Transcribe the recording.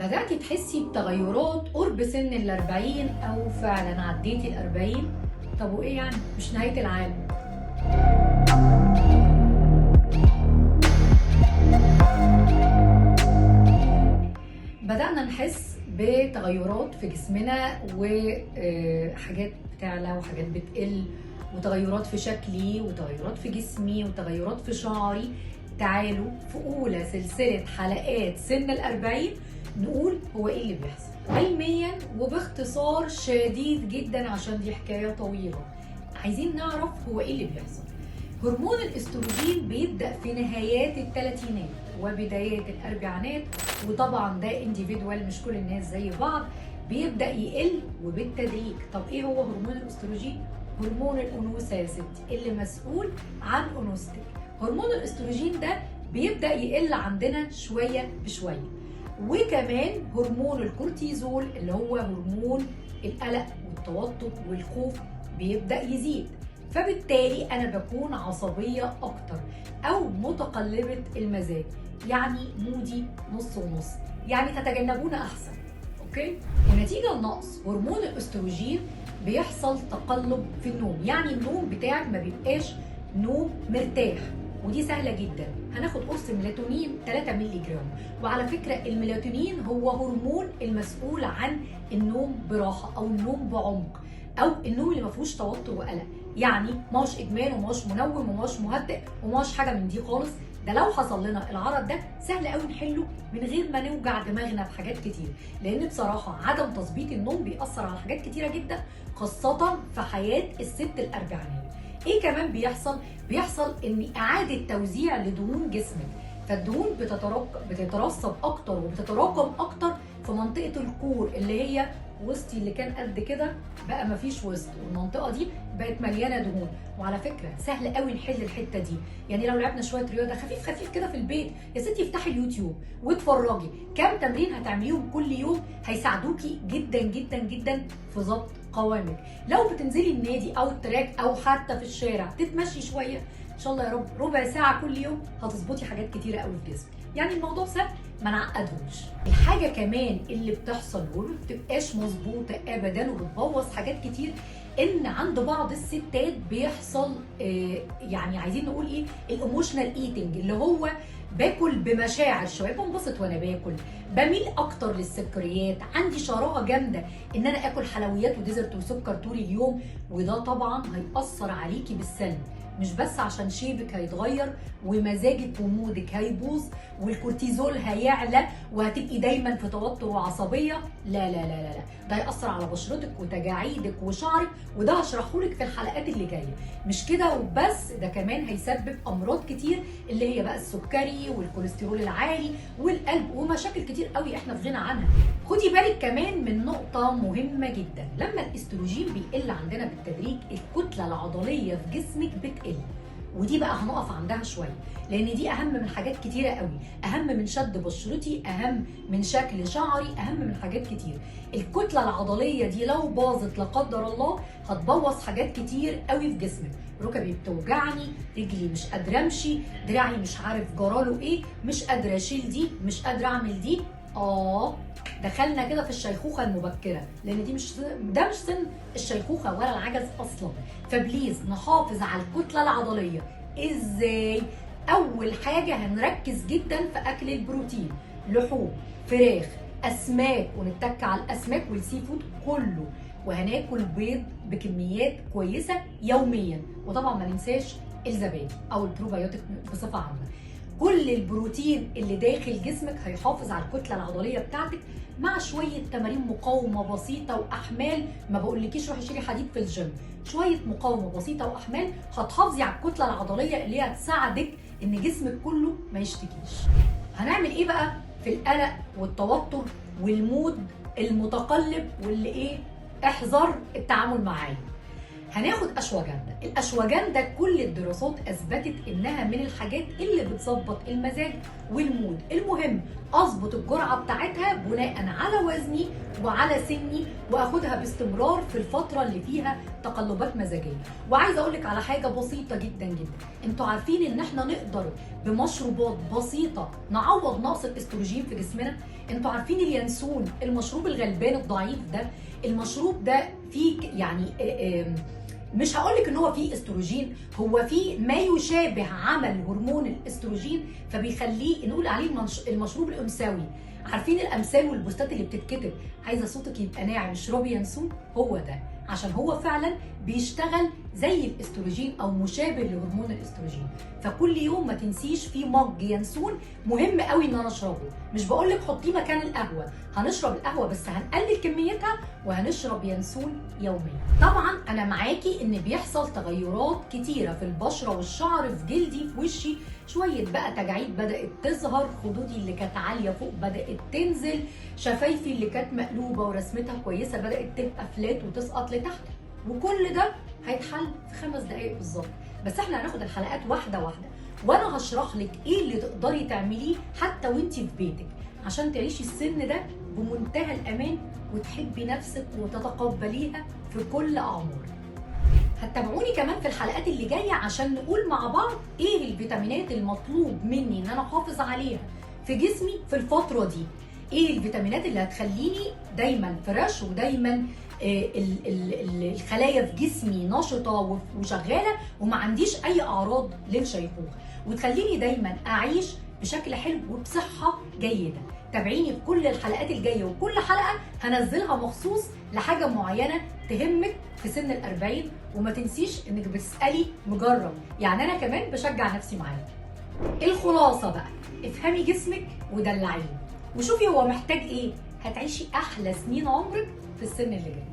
بدأتي تحسي بتغيرات قرب سن 40 أو فعلا عديتي 40؟ طب وإيه يعني؟ مش نهاية العالم. بدأنا نحس بتغيرات في جسمنا وحاجات بتعلى وحاجات بتقل، وتغيرات في شكلي وتغيرات في جسمي وتغيرات في شعري. تعالوا في أولى سلسلة حلقات سن 40 نقول هو إيه اللي بيحصل علميا وباختصار شديد جدا، عشان دي حكاية طويلة. عايزين نعرف هو إيه اللي بيحصل. هرمون الاستروجين بيبدأ في نهايات الثلاثينات وبدايات الأربعينات، وطبعا ده individual، مش كل الناس زي بعض، بيبدأ يقل وبالتدريج. طب ايه هو هرمون الاستروجين؟ هرمون الأنوثة يا ستي، اللي مسؤول عن أنوثتك. هرمون الاستروجين ده بيبدأ يقل عندنا شوية بشوية، وكمان هرمون الكورتيزول اللي هو هرمون القلق والتوتر والخوف بيبدأ يزيد، فبالتالي أنا بكون عصبية أكتر أو متقلبة المزاج، يعني moody نص ونص، يعني تتجنبونا أحسن. okay؟ ونتيجة لنقص هرمون الاستروجين بيحصل تقلب في النوم، يعني النوم بتاعك ما بيبقاش نوم مرتاح، ودي سهلة جدا. هناخد قرص ميلاتونين 3 مللي جرام، وعلى فكرة الميلاتونين هو هرمون المسؤول عن النوم براحة أو النوم بعمق أو النوم اللي ما فيهوش توتر وقلق، يعني ماهوش إدمان وماهوش منوم وماهوش مهدئ وماهوش حاجة من دي خالص. ده لو حصل لنا العرض ده سهل قوي نحله من غير ما نوجع دماغنا بحاجات كتير، لان بصراحة عدم تظبيط النوم بيأثر على حاجات كتيرة جدا، خاصة في حياة الست الاربعينيه. ايه كمان بيحصل؟ بيحصل ان اعاده توزيع لدهون جسمك، فالدهون بتترسب اكتر وبتتراكم اكتر في منطقة ال core اللي هي وسطي، اللي كان قد كده بقى مفيش وسط، والمنطقة دي بقت مليانة دهون. وعلى فكرة سهل قوي نحل الحتة دي، يعني لو لعبنا شوية رياضة خفيف خفيف كده في البيت يا ستي، افتحي اليوتيوب واتفرجي كام تمرين هتعمليهم كل يوم، هيساعدوكي جدا جدا جدا في ظبط قوامك. لو بتنزلي النادي او ال track او حتى في الشارع تتمشي شوية ان شاء الله يا رب ربع ساعة كل يوم، هتظبطي حاجات كتيرة قوي في جسمك. يعني الموضوع سهل، ما نعقدهوش. الحاجة كمان اللي بتحصل وما بتبقاش مظبوطة ابدا وبتبوظ حاجات كتير، ان عند بعض الستات بيحصل يعني عايزين نقول ايه، ال emotional eating، اللي هو باكل بمشاعر شوية، بنبسط وانا باكل، بميل اكتر للسكريات، عندي شراهه جامدة ان انا اكل حلويات و dessert وسكر طول اليوم، وده طبعا هيأثر عليكي بالسلب، مش بس عشان shape ك هيتغير ومزاجك و mood ك هيبوظ والكورتيزول هيعلى وهتبقي دايما في توتر وعصبيه، لا لا لا لا لا، ده هيأثر على بشرتك وتجاعيدك وشعرك، وده هشرحهولك في الحلقات اللي جاية. مش كده وبس، ده كمان هيسبب امراض كتير اللي هي بقى السكري والكوليسترول العالي والقلب ومشاكل كتير قوي احنا في غنى عنها. خدي بالك كمان من نقطة مهمة جدا، لما الاستروجين بيقل عندنا بالتدريج الكتلة العضلية في جسمك بتقل، ودي بقى هنقف عندها شوية لان دي اهم من حاجات كتيرة قوي، اهم من شد بشرتي، اهم من شكل شعري، اهم من حاجات كتير. الكتلة العضلية دي لو باظت لا قدر الله هتبوظ حاجات كتير قوي في جسمك. ركبي بتوجعني، رجلي مش قادرة امشي، دراعي مش عارف جراله ايه، مش قادرة اشيل دي، مش قادرة اعمل دي. دخلنا كده في الشيخوخة المبكرة، لان دي مش ده مش سن الشيخوخة ولا العجز اصلا. ف please نحافظ على الكتلة العضلية. ازاي؟ اول حاجة هنركز جدا في اكل البروتين، لحوم، فراخ، اسماك، ونتك على الاسماك وال seafood كله، وهناكل بيض بكميات كويسة يوميا، وطبعا ما ننساش الزبادي او البروبايوتيك بصفة عامة. كل البروتين اللي داخل جسمك هيحافظ على الكتلة العضلية بتاعتك، مع شوية تمارين مقاومة بسيطة واحمال. ما بقولكيش روحي شيلي حديد في الجيم، شوية مقاومة بسيطة واحمال هتحافظي على الكتلة العضلية اللي هي هتساعدك ان جسمك كله ما يشتكيش. هنعمل ايه بقى في القلق والتوتر وال mood المتقلب واللي ايه احذر التعامل معاه؟ هناخد اشواجندا. الاشواجندا كل الدراسات اثبتت انها من الحاجات اللي بتظبط المزاج وال mood. المهم اظبط الجرعة بتاعتها بناء على وزني وعلى سني، واخدها باستمرار في الفترة اللي فيها تقلبات مزاجيه. وعايزه اقول لك على حاجة بسيطة جدا جدا، انتوا عارفين ان احنا نقدر بمشروبات بسيطة نعوض نقص الاستروجين في جسمنا. انتوا عارفين اليانسون، المشروب الغلبان الضعيف ده، المشروب ده فيه يعني مش هقولك ان هو فيه استروجين، هو فيه ما يشابه عمل هرمون الاستروجين، فبيخليه نقول عليه المشروب الانثوي. عارفين الامثال والبوستات اللي بتتكتب عايزه صوتك يبقى ناعم اشربي ينسون؟ هو ده، عشان هو فعلا بيشتغل زي الاستروجين او مشابه لهرمون الاستروجين. فكل يوم ما تنسيش في مج ينسون، مهم قوي ان انا اشربه. مش بقول لك حطيه مكان القهوة، هنشرب القهوة بس هنقلل كميتها وهنشرب ينسون يوميا. طبعا انا معاكي ان بيحصل تغيرات كتيرة في البشرة والشعر، في جلدي، في وشي، شوية بقى تجاعيد بدات تظهر، خدودي اللي كانت عالية فوق بدات تنزل، شفايفي اللي كانت مقلوبة ورسمتها كويسة بدات تبقى flat وتسقط لتحت، وكل ده هيتحل في 5 دقائق بالظبط. بس احنا هناخد الحلقات واحدة واحدة، وانا هشرح لك ايه اللي تقدري تعمليه حتى وانتي في بيتك عشان تعيشي السن ده بمنتهى الامان وتحبي نفسك وتتقبليها في كل اعمارك. هتتابعوني كمان في الحلقات اللي جاية عشان نقول مع بعض ايه الفيتامينات المطلوب مني ان انا احافظ عليها في جسمي في الفترة دي، ايه الفيتامينات اللي هتخليني دايما fresh ودايما الخلايا في جسمي نشطة وشغالة وما عنديش اي اعراض للشيخوخه، وتخليني دايما اعيش بشكل حلو وبصحه جيدة. تابعيني في كل الحلقات الجاية، وكل حلقة هنزلها مخصوص لحاجة معينة تهمك في سن 40. وما تنسيش انك بتسالي مجرب، يعني انا كمان بشجع نفسي معاكي. الخلاصة بقى، افهمي جسمك ودلعيه وشوفي هو محتاج ايه، هتعيشي احلى سنين عمرك في السن اللي جاي.